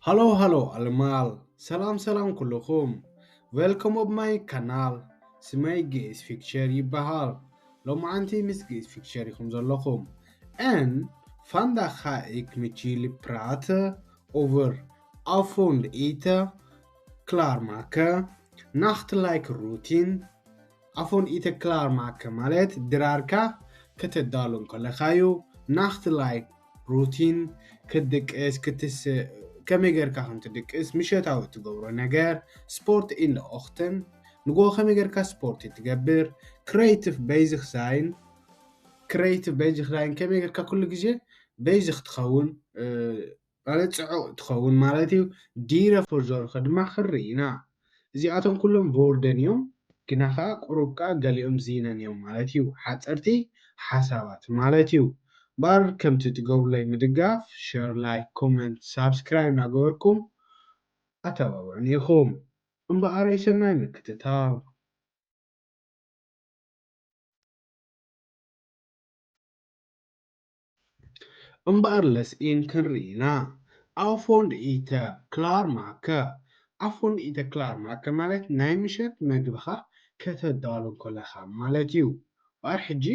ሃሎ ሃሎ ኣልማል፣ ሰላም ሰላም ኩልኹም። Welcome ኣብ my channel። ስመይ ግእዝ ፊክቸር ይበሃል። ሎማዓንቲ ምስ ግእዝ ፊክቸር ኢኹም ዘለኹም። En vandaag ga ik met jullie praten over avondeten klaarmaken, nachtelijk routine. Avondeten klaarmaken ማለት ድራርካ ከተዳሉ እንከለኻዩ። Nachtelijk routine ክትድቅስ ክትስ ከመይ ጌርካ ከም ትድቅስ ምሸታዊ እትገብሮ ነገር። Sport in de ochtend ንጎ ከመይ ጌርካ ስፖርት ትገብር። Creative bezig zijn creative bezig zijn ከመይ ጌርካ ኩሉ ግዜ ቤዝክ ትኸውን ማለት ጽዑቕ ትኸውን ማለት እዩ። Dieren verzorgen ድማ ክንርኢ ኢና። እዚኣቶም ኩሎም woorden እዮም፣ ግና ኸኣ ቁሩብ ከኣ ገሊኦም zinnen እዮም ማለት እዩ። ሓጸርቲ ሓሳባት ማለት እዩ። እምበኣር ከምቲ ትገብሩለይ ምድጋፍ፣ share፣ like፣ comment፣ subscribe እናገበርኩም ኣተባብዑኒ ኢኹም። እምበኣረይ ሰናይ ምክትታል። እምበኣር les een ክንርኢ ኢና። Avondeten klaarmaken። Avondeten klaarmaken ማለት ናይ ምሸት መግብኻ ከተዳሉ ከለኻ ማለት እዩ። እምበኣር ሕጂ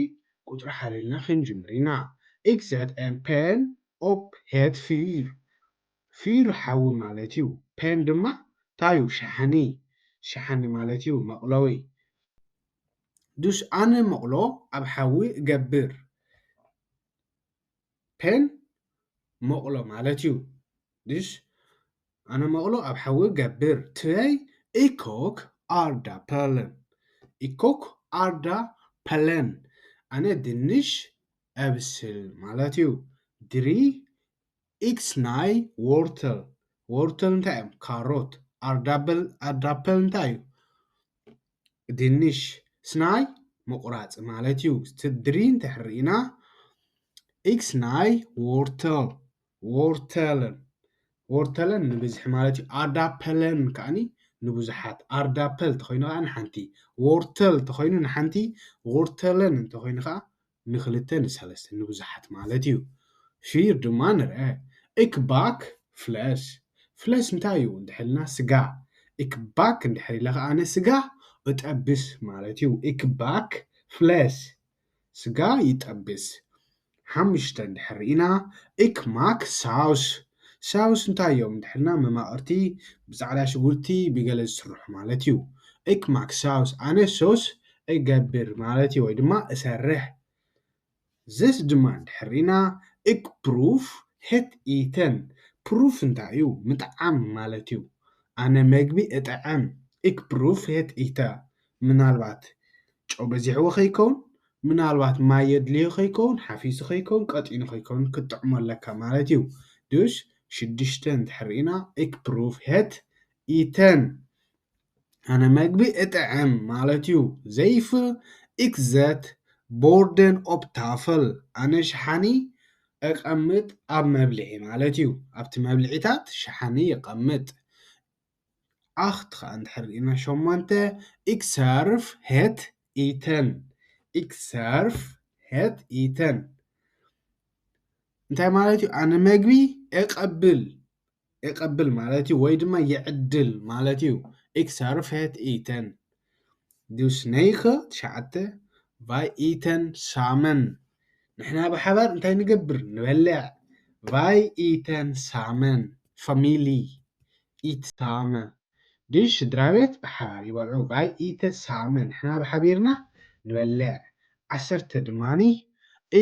ቁጽሪ ሓደ ኢልና ክንጅምር ኢና። Ik zet een pan op het vuur. Vuur ሓዊ ማለት እዩ። Pan ድማ እንታይ እዩ? ሸሓኒ። ሸሓኒ ማለት እዩ፣ መቕለዊ። Dus ኣነ መቕሎ ኣብ ሓዊ እገብር። Pan መቕሎ ማለት እዩ። Dus ኣነ መቕሎ ኣብ ሓዊ እገብር። Twee, ik kook aardappelen. Ik kook aardappelen. ኣነ ድንሽ ኣብስል ማለት እዩ። Drie, ik snij wortel. Wortel እንታይ እዮም? ካሮት። Aardappel፣ aardappel እንታይ እዩ? ድንሽ። Snij ምቑራጽ ማለት እዩ። Drie እንድሕር ርኢና፣ ik snij wortel። Wortelen። Wortelen ንብዝሒ ማለት እዩ። Aardappelen ከኣኒ ንብዙሓት። Aardappel ተኾይኑ ከኣ ንሓንቲ። Wortel ተኾይኑ ንሓንቲ። Wortelen እንተኾይኑ ከኣ ንኽልተ፣ ንሰለስተ፣ ንብዙሓት ማለት እዩ። Vier ድማ ንርአ። Ik bak vlees። Vlees እንታይ እዩ? እንድሕር ኢልና ስጋ። Ik bak እንድሕር ኢለ ከኣ ኣነ ስጋ እጠብስ ማለት እዩ። Ik bak vlees። ስጋ ይጠብስ። ሓሙሽተ እንድሕር ርኢና፣ ik maak saus። Saus እንታይ እዮም? እንድሕር ኢልና መማቕርቲ ብጻዕዳ ሽጉርቲ ብገለ ዝስርሑ ማለት እዩ። Ik maak saus፣ ኣነ ሶስ እገብር ማለት እዩ፣ ወይ ድማ እሰርሕ። Zes ድማ እንድሕር ርኢና፣ ik proef het eten። Proef እንታይ እዩ? ምጥዓም ማለት እዩ። ኣነ መግቢ እጥዕም። Ik proef het eten። ምናልባት ጨው በዚሕዎ ከይከውን፣ ምናልባት ማይ የድልዮ ከይከውን፣ ሓፊሱ ከይከውን፣ ቀጢኑ ከይከውን ክትጥዕሞ ኣለካ ማለት እዩ። Dus ሽዱሽተ እንድሕር ርኢና፣ ik proef het eten። ኣነ መግቢ እጥዕም ማለት እዩ። Zeven, ik zet borden op tafel። ኣነ ሸሓኒ እቐምጥ ኣብ መብልዒ ማለት እዩ። ኣብቲ መብልዒታት ሸሓኒ ይቐምጥ። Acht ከኣ እንድሕር ርኢና፣ ሸሞንተ፣ ik serveer het eten። Ik serveer het eten። እንታይ ማለት እዩ? ኣነ መግቢ እቐብል። እቐብል ማለት እዩ፣ ወይ ድማ ይዕድል ማለት እዩ። Ik serveer het eten። Dus negen፣ ትሽዓተ፣ wij eten samen። ንሕና ብሓባር እንታይ ንገብር? ንበልዕ። Wij eten samen። Familie eet samen። Dus ስድራ ቤት ብሓባር ይበልዑ። Wij eten samen። ንሕና ብሓቢርና ንበልዕ። ዓሰርተ ድማኒ፣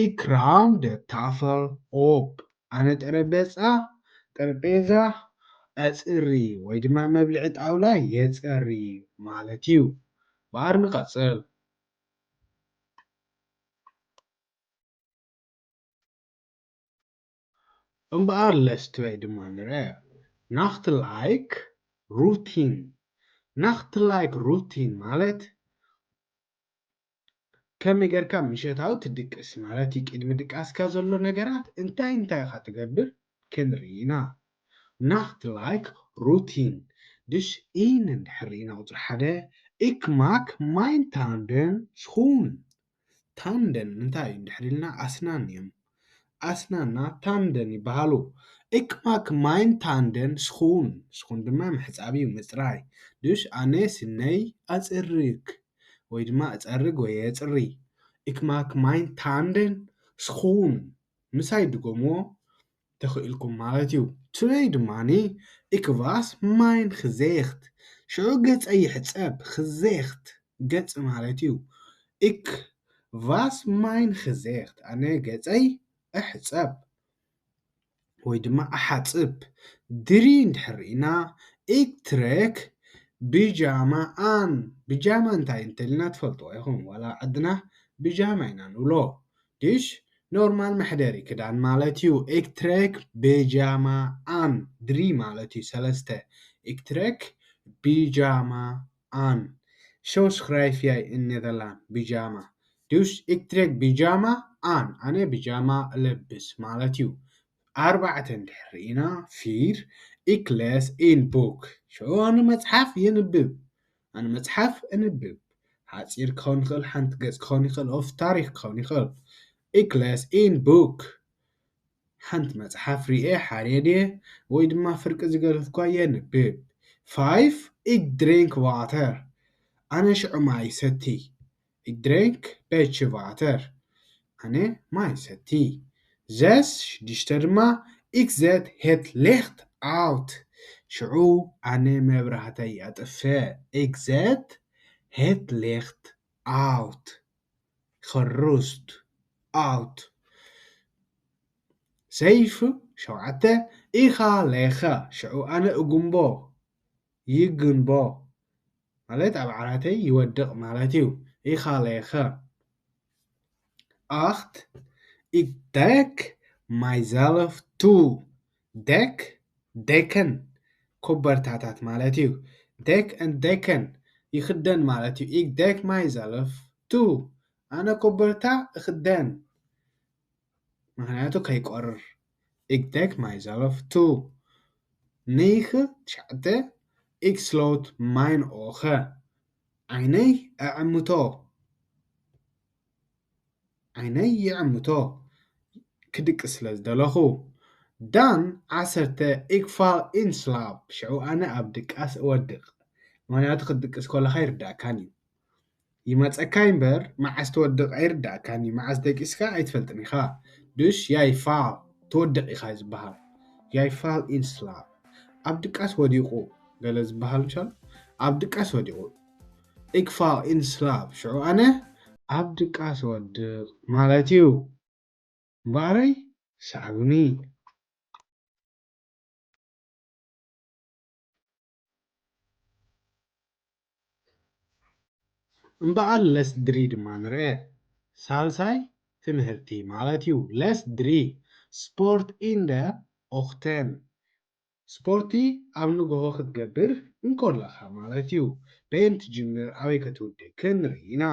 ik ruim de tafel op። ኣነ ጠረጴዛ፣ ጠረጴዛ ኣጽሪ ወይ ድማ መብልዒ ጣውላ የጸሪ ማለት እዩ። እምበኣር ንቐጽል። እምበኣር les twee ድማ ንርአ። Nachtelijk routine። Nachtelijk routine ማለት ከመይ ጌርካ ምሸታዊ ትድቅስ ማለት እዩ። ቅድሚ ድቃስካ ዘሎ ነገራት እንታይ እንታይ ኢኻ ትገብር ክንርኢ ኢና። Nachtelijk routine። Dus een እንድሕር ርኢና ቁጽሪ ሓደ፣ ik maak mijn tanden schoon። Tanden እንታይ እዩ እንድሕር ኢልና ኣስናን እዮም። ኣስናና tanden ይበሃሉ። Ik maak mijn tanden schoon. ስኹን ድማ ምሕጻብ እዩ፣ ምጽራይ። Dus ኣነ ስነይ ኣጽርግ ወይ ድማ እጸርግ ወይ የጽሪ። Ik maak mijn tanden schoon። ምሳይ ድገምዎ ተኽኢልኩም ማለት እዩ። Twee ድማ ik was mijn gezicht። ሽዑ ገጸይ ይሕጸብ። Gezicht ገጽ ማለት እዩ። Ik was mijn gezicht። ኣነ ገጸይ እሕጸብ ወይ ድማ እሓጽብ። Drie እንድሕር ርኢና ik trek pyjama aan። ብጃማ እንታይ እንተልና ትፈልጥዎ ኢኹም። ዋላ ዓድና ብጃማ ኢና ንብሎ። Dus ኖርማል መሕደሪ ክዳን ማለት እዩ። Ik trek pyjama aan። Drie ማለት እዩ፣ ሰለስተ። Ik trek pyjama aan. Zo schrijf jij in Nederland pyjama. Dus ik trek pyjama aan. ኣነ ብጃማ እለብስ ማለት እዩ። ኣርባዕተ እንድሕር ርኢና፣ vier ik lees een boek። ሽዑ ኣነ መጽሓፍ የንብብ። ኣነ መጽሓፍ እንብብ። ሓጺር ክኸውን ይኽእል፣ ሓንቲ ገጽ ክኸውን ይኽእል፣ of ታሪኽ ክኸውን ይኽእል። Ik lees een boek። ሓንቲ መጽሓፍ ርኤ ሓሬድየ ወይ ድማ ፍርቂ ዝገለፍኳ የንብብ። Five ik drink water። ኣነ ሽዑ ማይ ሰቲ። Ik drink beetje water። ኣነ ማይ ሰቲ። Zes ሽዱሽተ ድማ ik zet het licht uit። ሽዑ ኣነ መብራህተይ ኣጥፍእ። Ik zet het licht uit። Gerust. Uit. Zeven ሸውዓተ ik ga liggen። ሽዑ ኣነ እጉንቦ። ይግንቦ ማለት ኣብ ዓራተይ ይወድቕ ማለት እዩ። Ik ga liggen. Acht ik dek mijzelf toe. Dek dekken ኮበርታታት ማለት እዩ። Dek en dekken ይኽደን ማለት እዩ። Ik dek mijzelf toe. ኣነ ኮበርታ እኽደን ምኽንያቱ ከይቆርር። Ik dek mijzelf toe. Negen ትሽዓተ ik sluit mijn ogen. ዓይነይ እዕምቶ። ዓይነይ ይዕምቶ ክድቅስ ስለ ዝደለኹ። Dan ዓሰርተ ik val in slaap። ሽዑ ኣነ ኣብ ድቃስ እወድቕ። ምኽንያቱ ክትድቅስ ከለኻ ይርዳእካን እዩ። ይመጸካ እምበር መዓስ ትወድቕ ኣይርዳእካን እዩ። መዓስ ደቂስካ ኣይትፈልጥን ኢኻ። Dus jij valt ትወድቕ ኢኻ እዩ ዝበሃል። Jij val in slaap ኣብ ድቃስ ወዲቑ ገለ ዝበሃል ምሻል ኣብ ድቃስ ወዲቑ። Ik val in slaap ሽዑ ኣነ ኣብ ድቃስ ወድቕ ማለት እዩ። እምበኣረይ ሰዓብኒ። እምበኣር les drie ድማ ንርኤ። ሳልሳይ ትምህርቲ ማለት እዩ። Les drie sport in de ochtend። ስፖርቲ ኣብ ንግሆ ክትገብር እንከለኻ ማለት እዩ። በየን ትጅምር ኣበይ ከትውድእ ክንርኢ ኢና።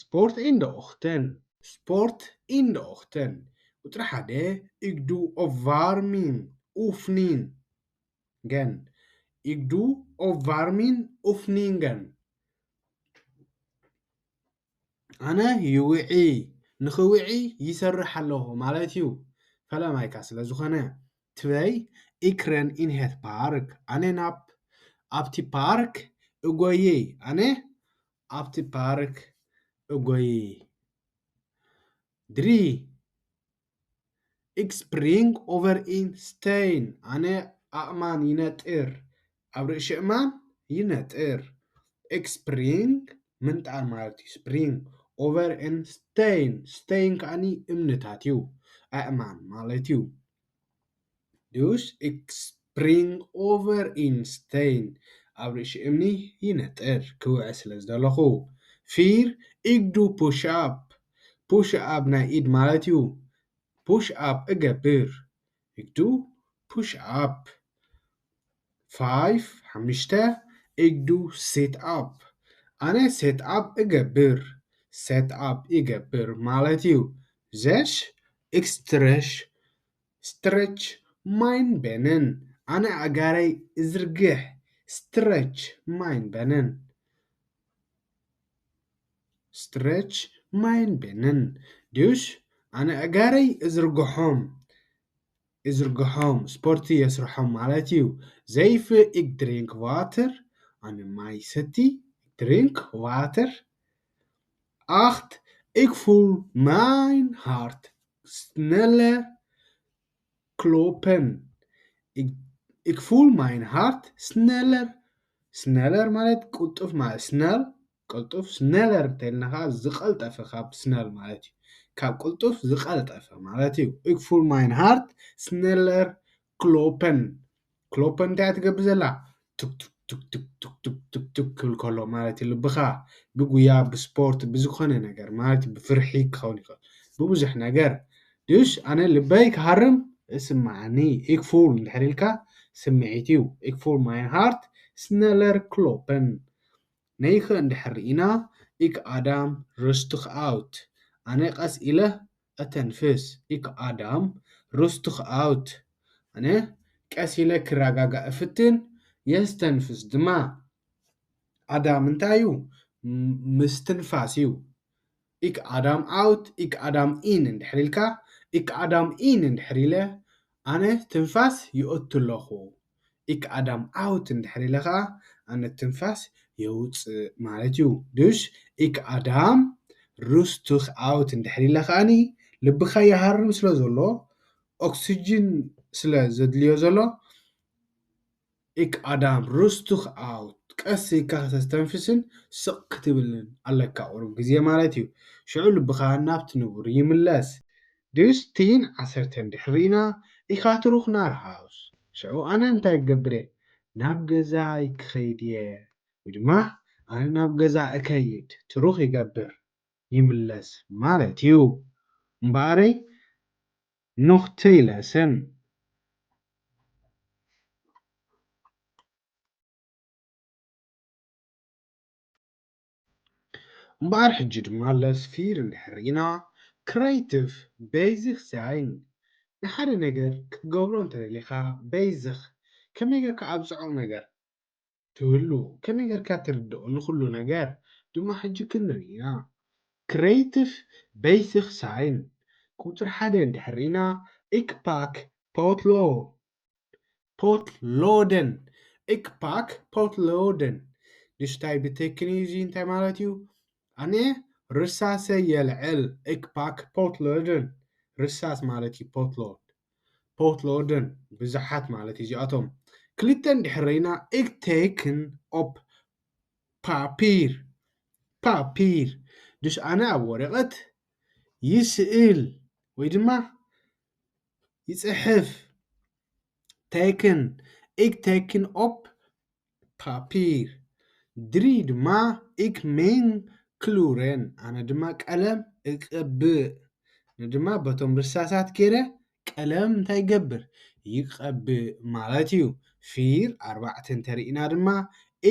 Sport in de ochtend. Sport in de ochtend. ቁፅሪ ሓደ ik doe opwarming oefeningen. Ik doe opwarming oefeningen. ኣነ ይውዒ ንኽውዒ ይሰርሕ ኣለኹ ማለት እዩ። ፈለማይካ ስለ ዝኾነ። Twee ik ren in het park. ኣነ ናብ ኣብቲ ፓርክ እጎይይ። ኣነ ኣብቲ ፓርክ እጎይይ። Drie ik spring over een steen. ኣነ ኣእማን ይነጥር። ኣብ ርእሲ እማን ይነጥር። Ik spring ምንጣር ማለት እዩ። Spring over een steen. Steen ከኣኒ እምንታት እዩ። ኣእማን ማለት እዩ። Dus ik spring over een steen. ኣብ ርእሲ እምኒ ይነጥር ክውዒ ስለ ዝደለኹ። Vier ik doe push up. Push up ናይ ኢድ ማለት እዩ። Push up እገብር። Ik doe push up. Five ሓሙሽተ ik doe sit up. ኣነ set up እገብር። Set up ይገብር ማለት እዩ። Zes ik stretch stretch mijn benen. ኣነ ኣእጋረይ እዝርግሕ። Stretch mijn benen. Stretch mijn benen. Dus ኣነ ኣእጋረይ እዝርግሖም። ይዝርግሖም፣ ስፖርቲ የስርሖም ማለት እዩ። Zeven, ik drink water, ኣነ ማይ ሰቲ፣ drink water. Acht, ik voel mijn hart sneller kloppen. Ik, ik voel mijn hart sneller. Sneller ማለት ቅልጡፍ ማለት፣ snel ቅልጡፍ፣ sneller እንተልና ከዓ ዝቐልጠፈ፣ ካብ snel ማለት እዩ። ካብ ቅልጡፍ ዝቐልጠፈ ማለት እዩ። Ik voel mijn hart sneller kloppen. Kloppen እንታይ እያ ትገብር ዘላ? ቱክ ቱክ ቱክ ቱክ ቱክ ቱክ ቱክ ቱክ ክብል ከሎ ማለት እዩ። ልብኻ ብጉያ፣ ብስፖርት፣ ብዝኾነ ነገር ማለት እዩ። ብፍርሒ ክኸውን ይኽእል፣ ብብዙሕ ነገር። Dus ኣነ ልበይ ክሃርም እስምዓኒ። Ik voel እንድሕር ኢልካ ስምዒት እዩ። Ik voel mijn hart sneller kloppen. Negen እንድሕር ርኢና፣ ik adem rustig uit, ኣነ ቀስ ኢለ እተንፍስ። Ik adem rustig uit፣ ኣነ ቀስ ኢለ ክረጋጋእ እፍትን፣ የስተንፍስ ድማ። Adem እንታይ እዩ? ም-፣ ምስትንፋስ እዩ። Ik adem uit, ik adem in እንድሕር ኢልካ፣ ik adem in እንድሕር ኢለ፣ ኣነ ትንፋስ ይእቱ ኣለኹ። Ik adem uit እንድሕር ኢለ ኸዓ፣ ኣነ ትንፋስ የውፅእ ማለት እዩ። Dus ik adem rustig uit እንድሕር ኢለ ኸዓኒ፣ ልብኻ ይሃርም ስለ ዘሎ፣ ኦክስጅን ስለ ዘድልዮ ዘሎ፣ ik adem rustig uit፣ ቀስ ኢልካ ከተስተንፍስን ስቕ ክትብልን ኣለካ ቁሩብ ግዜ ማለት እዩ። ሽዑ ልብኻ ናብቲ ንቡር ይምለስ። Dus tien፣ ዓሰርተ እንድሕር ርኢና፣ ik ga terug naar huis፣ ሽዑ ኣነ እንታይ ክገብር እየ? ናብ ገዛይ ክኸይድ እየ። ወይ ድማ ኣነ ናብ ገዛ እከይድ፣ ትሩኽ ይገብር፣ ይምለስ ማለት እዩ። እምበኣረይ፣ nog twee lessen። እምበኣር ሕጂ ድማ les vier እንድሕር ርኢና፣ creative bezig zijn፣ ንሓደ ነገር ክትገብሮ እንተደሊኻ፣ bezig፣ ከመይ ጌርካ ኣብጽዖ ነገር ትህሉ፣ ከመይ ጌርካ ትርድኦ ንኹሉ ነገር ድማ ሕጂ ክንርኢ ኢና። Creative bezig zijn። ቁጽሪ ሓደ እንድሕር ርኢና፣ ik pak potlood፣ potloden። Ik pak potloden። Dus እንታይ ብተክኒ እዩ እዚ እንታይ ማለት እዩ? ኣነ ርሳሰ የልዕል። Ik pak potloden። ርሳስ ማለት እዩ potlood። Potloden ብዙሓት ማለት እዩ እዚኣቶም። ክልተ እንድሕር ርኢና፣ ik teken op papier። Papier። Dus ኣነ ኣብ ወረቐት ይስእል ወይ ድማ ይጽሕፍ። Teken፣ ik teken op papier። ድሪ ድማ፣ ik meng kleuren፣ ኣነ ድማ ቀለም እቀብእ። ኣነ ድማ በቶም ርሳሳት ገይረ ቀለም እንታይ ይገብር? ይቀብእ ማለት እዩ። ፊር ኣርባዕተ እንተርኢና ድማ፣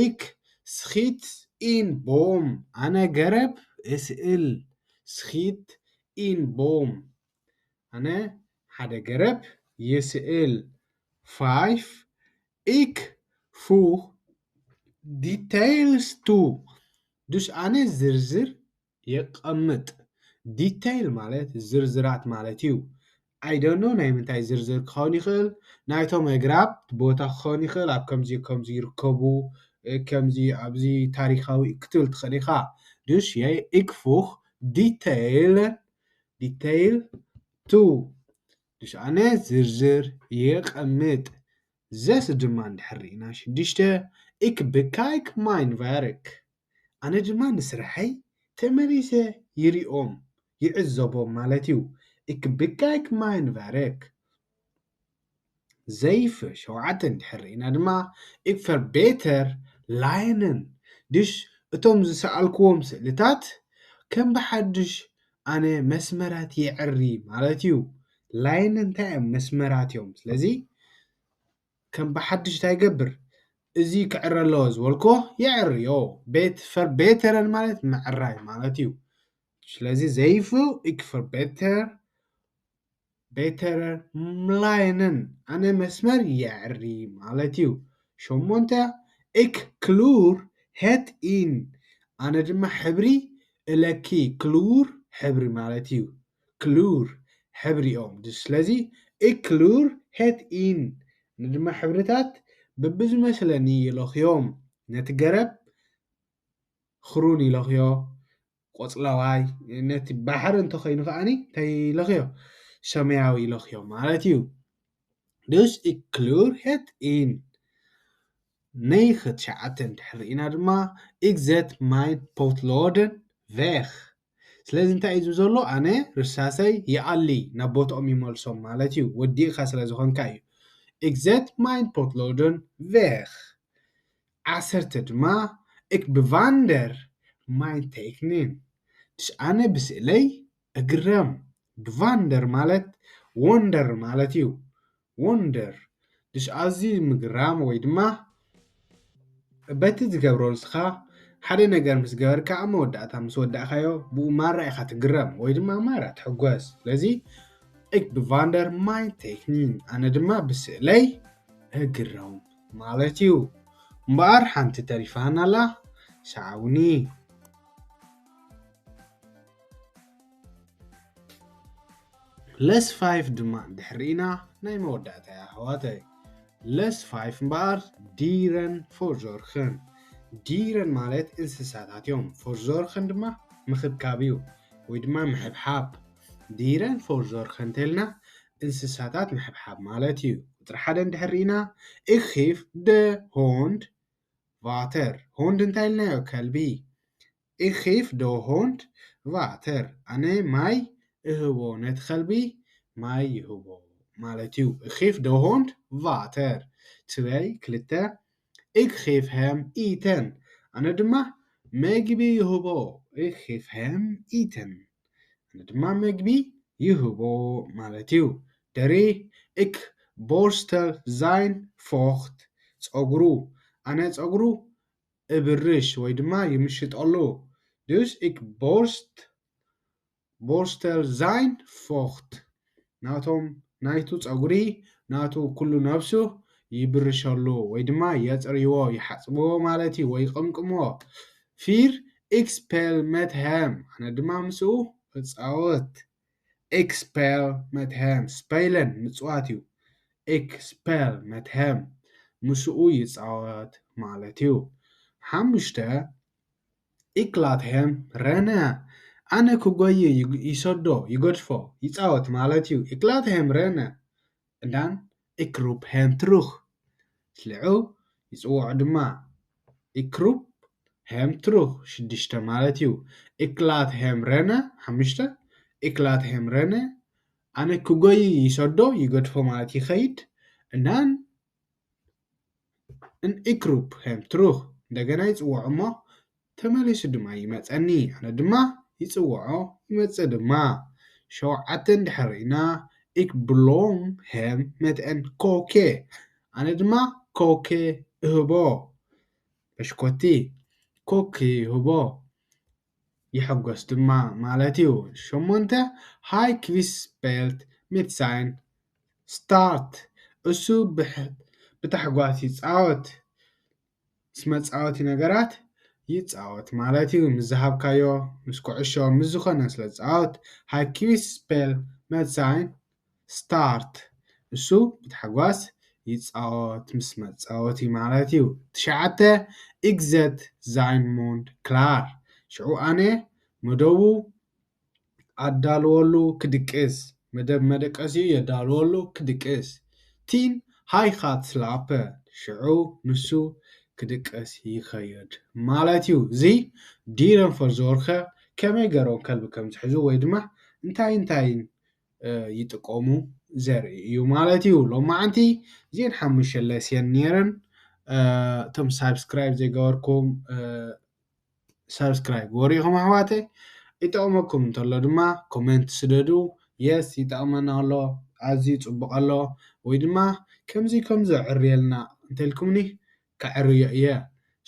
ik schiet een boom፣ ኣነ ገረብ እስእል። Schiet een boom፣ ኣነ ሓደ ገረብ ይስእል። Five, ik voeg details toe። Dus ኣነ ዝርዝር የቐምጥ። Detail ማለት ዝርዝራት ማለት እዩ። I don't know ናይ ምንታይ ዝርዝር ክኸውን ይኽእል። ናይቶም ኣግራብ ቦታ ክኸውን ይኽእል። ኣብ ከምዚ ከምዚ ይርከቡ፣ እ፣ ከምዚ ኣብዚ ታሪኻዊ ክትብል ትኽእል ኢኻ። Dus jy, ik voeg detail፣ detail toe። Dus ኣነ ዝርዝር የቐምጥ። Zes ድማ እንድሕር ርኢና፣ ሽዱሽተ፣ ik bekijk mijn werk። ኣነ ድማ ንስርሐይ ተመሊሰ ይሪኦም፣ ይዕዘቦም ማለት እዩ። Ik bekijk mijn werk። Zeven፣ ሸውዓተ እንድሕር ርኢና ድማ፣ ik verbeter lijnen። Dus እቶም ዝሰኣልክዎም ስእልታት ከም ብሓድሽ ኣነ መስመራት የዕሪ ማለት እዩ። Lijnen እንታይ እዮም? መስመራት እዮም። ስለዚ ከም ብሓድሽ እንታይ ይገብር? እዚ ክዕረ ኣለዎ ዝበልኮ የዕርዮ። ቤት፣ verbeteren ማለት ምዕራይ ማለት እዩ። ስለዚ zeven, ik verbeter beter lijnen፣ ኣነ መስመር የዕሪ ማለት እዩ። ሸሞንተ፣ ik kleur het in፣ ኣነ ድማ ሕብሪ እለኪ። Kleur ሕብሪ ማለት እዩ። Kleur ሕብሪ እዮም። ስለዚ እክሉር ሄት ኢን ንድማ ሕብርታት በብዝመስለኒ ይለኽዮም። ነቲ ገረብ ኽሩን ይለኽዮ፣ ቆጽለዋይ፣ ነቲ ባሕሪ እንተኾይኑ ከኣኒ እንታይ ይለኽዮ? ሰማያዊ ይለኽዮ ማለት እዩ። Dus ik kleur het in። ናይ ትሽዓተ እንድሕር ርኢና ድማ ik zet mijn potloden weg። ስለዚ እንታይ እዩ ዝብል ዘሎ? ኣነ ርሳሰይ ይኣሊ፣ ናብ ቦትኦም ይመልሶም ማለት እዩ። ወዲእኻ ስለ ዝኾንካ እዩ። Ik zet mijn potloden weg። ዓሰርተ ድማ ik bewander mijn tekening። ድሽ ኣነ ብስእለይ እግረም። Bewander ማለት wonder ማለት እዩ። Wonder ድሽ ኣዝዩ ምግራም ወይ ድማ በቲ ዝገብሮ ንስኻ ሓደ ነገር ምስ ገበርካ ኣብ መወዳእታ ምስ ወዳእካዮ ብኡ ማራ ኢኻ ትግረም ወይ ድማ ማራ ትሕጎስ። ስለዚ ik bewander mijn tekening ኣነ ድማ ብስእለይ እግረም ማለት እዩ። እምበኣር ሓንቲ ተሪፋና ኣላ፣ ሰዓውኒ። Les ፋይፍ ድማ እንድሕር ርኢና ናይ መወዳእታ እያ ኣሕዋተይ። Les ፋይፍ እምበኣር dieren verzorgen። Dieren ማለት እንስሳታት እዮም። Verzorgen ድማ ምኽብካብ እዩ ወይ ድማ ምሕብሓብ። Dieren verzorgen እንተልና እንስሳታት ምሕብሓብ ማለት እዩ። ቁፅሪ ሓደ እንድሕር ርኢና ik geef de hond water። Hond እንታይ ኢልናዮ? ከልቢ። Ik geef de hond water። ኣነ ማይ እህቦ፣ ነቲ ከልቢ ማይ ይህቦ ማለት እዩ። Ik geef de hond water። ትበይ ክልተ ik geef hem eten። ኣነ ድማ መግቢ ይህቦ። Ik geef hem eten። ኣነ ድማ መግቢ ይህቦ ማለት እዩ። Drie ik borstel zijn vocht። ፀጉሩ፣ ኣነ ፀጉሩ እብርሽ ወይ ድማ ይምሽጠሉ። Dus ik borst borstel zijn vocht። ናቶም ናይቱ ፀጉሪ ናቱ ኩሉ ነብሱ ይብርሸሉ ወይ ድማ የፅርይዎ፣ ይሓፅብዎ ማለት እዩ ወይ ይቕምቅምዎ። Vier ik speel met hem። ኣነ ድማ ምስኡ እፃወት። Ik speel met hem። Spelen ምፅዋት እዩ። Ik speel met hem። ምስኡ ይፃወት ማለት እዩ። ሓሙሽተ ik laat hem rennen። ኣነ ክጎይ ይግ- ይሰዶ፣ ይገድፎ፣ ይፃወት ማለት እዩ። Ik laat hem rennen። En dan ik roep hem terug። ስልዑ ይፅውዖ ድማ። Ik roep hem terug ሽዱሽተ ማለት እዩ። Ik laat hem rennen ሓሙሽተ ik laat hem rennen ኣነ ክጎይ ይሰዶ ይገድፎ ማለት ይኸይድ። እናን ik roep hem terug እንደገና ይፅውዖ እሞ ተመሊሱ ድማ ይመፀኒ ኣነ ድማ ይፅውዖ ይመፅእ ድማ። ሸውዓተ እንድሕር ርኢና ik beloon hem met een koekje ኣነ ድማ ኮኬ እህቦ በሽኮቲ ኮኬ ይህቦ ይሕጎስ ድማ ማለት እዩ። ሸሞንተ hij kwispelt met zijn staart እሱ ብታሕጓስ ይፃወት ምስ መፃወቲ ነገራት ይፃወት ማለት እዩ። ምስ ዝሃብካዮ ምስ ኩዕሾ ምስ ዝኾነ ስለ ዝፃወት hij kwispelt met zijn staart እሱ ብታሕጓስ ይፃወት ምስ መፃወቲ ማለት እዩ። ትሽዓተ ik zet zijn mond klaar ሽዑ ኣነ መደቡ ኣዳልወሉ ክድቅስ መደብ መደቀሲኡ የዳልወሉ ክድቅስ። Tien hij gaat slapen ሽዑ ንሱ ክድቅስ ይኸይድ ማለት እዩ። እዚ dieren verzorgen ከመይ ገይሮም ከልቢ ከም ዝሕዙ ወይ ድማ እንታይ እንታይ ይጥቀሙ ዘርኢ እዩ ማለት እዩ። ሎማዓንቲ እዚአን ሓሙሽተ lesson ነይረን። እቶም subscribe ዘይገበርኩም subscribe ግበሩ ኢኹም ኣሕዋተይ። ይጠቕመኩም እንተሎ ድማ comment ስደዱ። Yes ይጠቕመና ኣሎ፣ ኣዝዩ ፅቡቕ ኣሎ፣ ወይ ድማ ከምዚ ከምዚ ኣዕርየልና እንተልኩምኒ ከዕርዮ እየ፣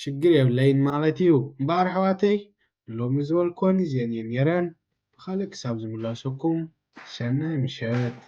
ሽግር የብለይን ማለት እዩ። እምበኣር ኣሕዋተይ ንሎሚ ዝበልኩወን እዚአን እየን ነይረን። ብኻልእ ክሳብ ዝምለሰኩም ሰናይ ምሸት።